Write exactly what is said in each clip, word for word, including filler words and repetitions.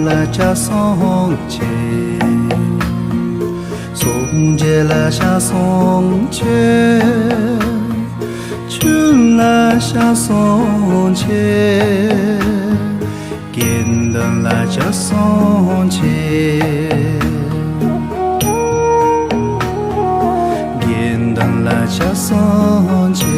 ལ་ཕྱག་འཚལ་ཆེ། སངས་རྒྱས་ལ་ཕྱག་འཚལ་ཆེ། ཆོས་ལ་ཕྱག་འཚལ་ཆེ། དགེ་འདུན་ལ་ཕྱག་འཚལ་ཆེ། དགེ་འདུན་ལ་ཕྱག་འཚལ་ཆེ།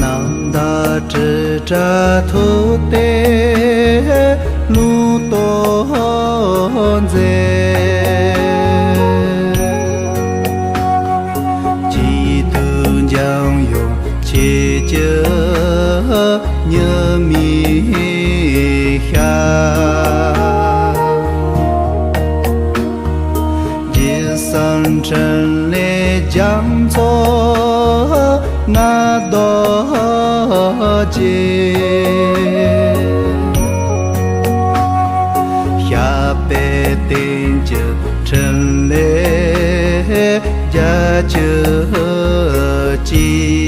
རྣམ་དག་དྲིལ་བསྒྲགས་ཐུགས་གཏེར་ལུང་རྟོགས་མཛད། གཅིག་ཏུ་འཇམ་དབྱངས་ཆོས་ཀྱི་ཉི་མའི་ཞལ། རྗེ་བཙུན་འཕྲིན་ལས་རྒྱ་མཚོ་རྣ་རྡོ་རྗེ། ཞབས་པད་བརྟན་གྱུར་འཕྲིན་ལས་རྒྱ་ཆེ་ཅིག།